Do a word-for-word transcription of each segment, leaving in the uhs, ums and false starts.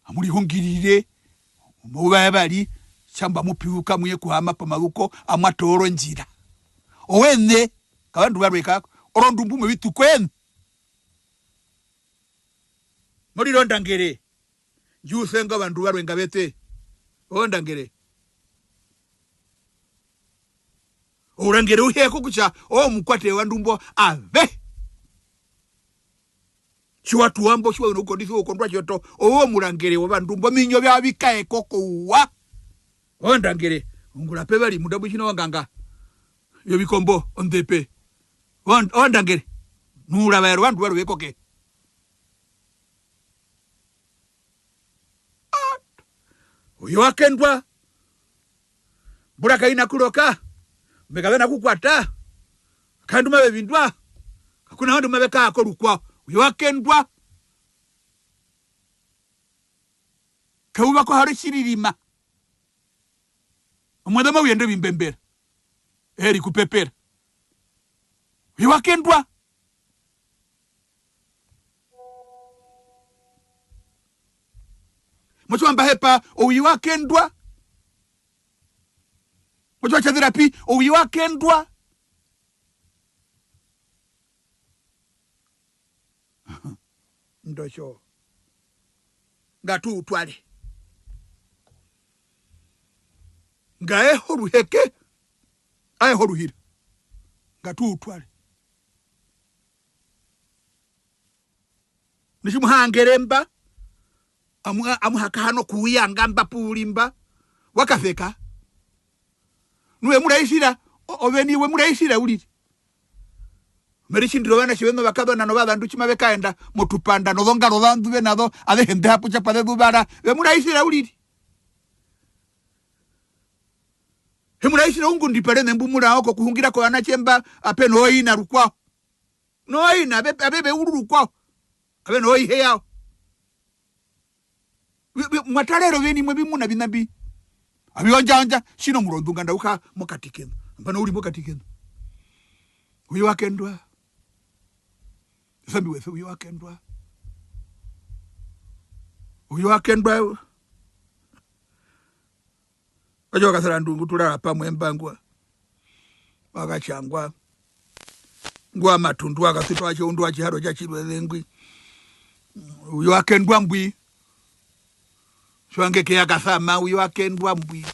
Amu rihungirire, omayuva yevari, tjamba amu piruka, amu ye kuhaama pomazuko, amwa toora ondjira. Owene, kavandu varwe kako, orondu mbu movituko ene. Morire ondangere, ndji usenga ovandu varwe ngavete, ondangere. Ourangere u heya kokutja omukwate wovandu mbo avehe. Tji wa tuwa mbo, tji wa zu nokukondisiwa okukondwa tjoto, ove omurangere wovandu mbo, ominyo vyawo vi kae ko kouwa. Ondangere, ungura pevari, munda mbu tjina onganga yovikombo, ondepe. On-, ondangere, nu ravaere ovandu varwe ve koke. Uye wa kendwa. Mbura kai na kuroka. Ombe kave na kukwata. Ovandu mave vindwa. Kaku na ovandu mave kara korukwao. Uye wa kendwa. Keyuva ko hari otjiririma. Omueze mau yende ovimbembera. Ee ri kupepera. Uye wa kendwa. Motjiwa mba hepa, ouye wa kendwa. Motjiwa tja zira pi, ouye wa kendwa. Ndo tjo. Ngatu u tware. Nga eho ruheke, aeho ruhira. Ngatu u tware. Nu tji mu hangere mba, amu-, amu hakahana okuyanga mba pu u ri mba, wa kaseka. Nu we mu raisira, o-, oveni we mu raisira uriri. Me ritjindire ovanatje veṋu ovakazona novazandu tji mave kaenda motupanda nozongaro zovandu ve na zo, azehe nḓe ha pu tja pa ze zuvara, ve mu raisira uriri. He mu raisira oungundipare ne mbu mu ra oko kuhungira kovanatje mba, ape na oina rukwao. Noina, ave, ave ve uru rukwao. Ave na oihe yawo. Vi-, vi-, mwa tarera oveni mwe vimuna vina mbi. Avi ondja ondja, tjino murondu nganda u ha mokati keṋu. Nambano u ri mokati keṋu. Uye wa kendwa. Zambi wese uye wa kendwa. Uye wa kendwa. Otjo wa kasara ndu ngu tu rara pamwe mba ngwa. Wa katjangwa. Ngwa matundu wa kasutwa wa tjo undu wa tjiharo tja tjirweze ngwi. Uyo wa kendwa mbwi. Tjo wa nge ke ya kasama, uyo wa kendwa mbwi.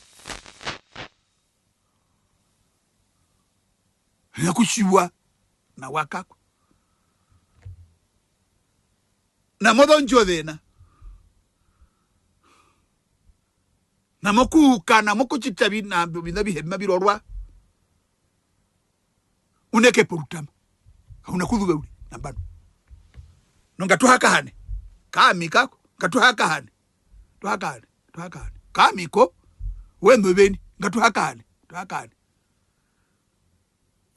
Hi na kutjiwa nawa kako. Na mozondjo ze na. Na mokuhuka, na mokutjita vina, vina avihe mbi mavi rorwa. U neke porutama. Kau na kuzuva uriri, nambano. Nu ngatu hakahane. Kaami kako. Ngatu hakahane. Tu hakahane. Tu hakahane. Kaami ko. Weṋu oveni. Ngatu hakahane. Tu hakahane.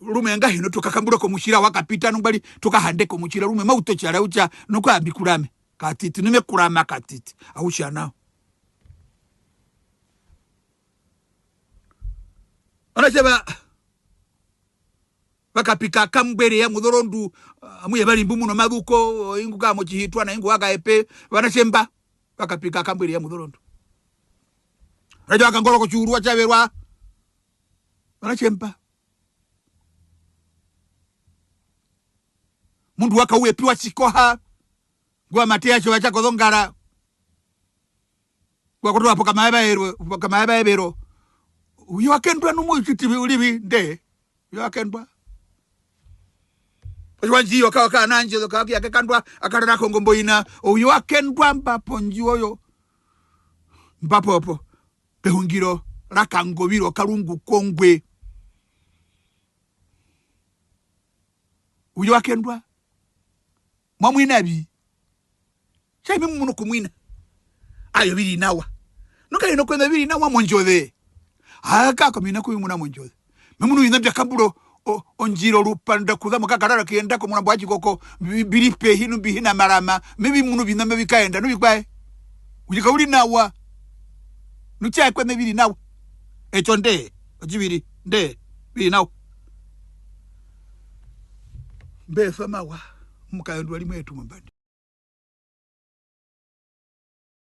Rumwe ngahino tu kakambura komutjira wa kapita, nungwari tu kahande komutjira, rumwe mau totjara utja, nu kaami kurame katiti, nu me kurama katiti, au tja nao. Ovanatje va, va kapika kambwere ya muzorondu, amuye vari mbu muna omazuko, ingu ka motjihitwa na ingu wa kaepe, ovanatje mba, va kapika kambwere ya muzorondu. Ovanatje va kangoroka otjiuru wa tjaverwa, ovanatje mba. Mundu wa kauepi wa tjikoha, ngwa mate ya tjo va tja kozongara. Ngwa kotoa pokamaeva ero, pokamaeva evero. Uyo wa kendwa nu mu tjiti vi, u ri vi, nde. Uyo wa kendwa. Otjiwa ndji yo ka, ka nandje, ka, ka, ke kandwa, a karara kongombo ina. Uyo wa kendwa mba po ndji oyo. Mba po, po. Pehungiro ra Kangoviro, Karungu kongwe. Uyo wa kendwa. Mwa mwina vi. Tjai me mu munu okumwina. Ayo vi ri nawa. Nu ka ina okuza vi ri nawa mondjoze. Aa, kako me na kuvimuna mondjoze. Me munu ovina mbya kambura o-, o-, ondjira orupanda kuza mokakarara kuyenda komurambo wa Tjikoko, vi-, vi ri pehi nu mbi hi na marama. Me vi munu ovina mbyo vi kaenda, nu vikwae. Urika u ri nawa. Nu tjae kweṋe vi ri nawa. Etjo ndee, otjiviri, ndee, vi ri nawa. Mbe soma wa, omukazendu wa ri mwetu mombanda.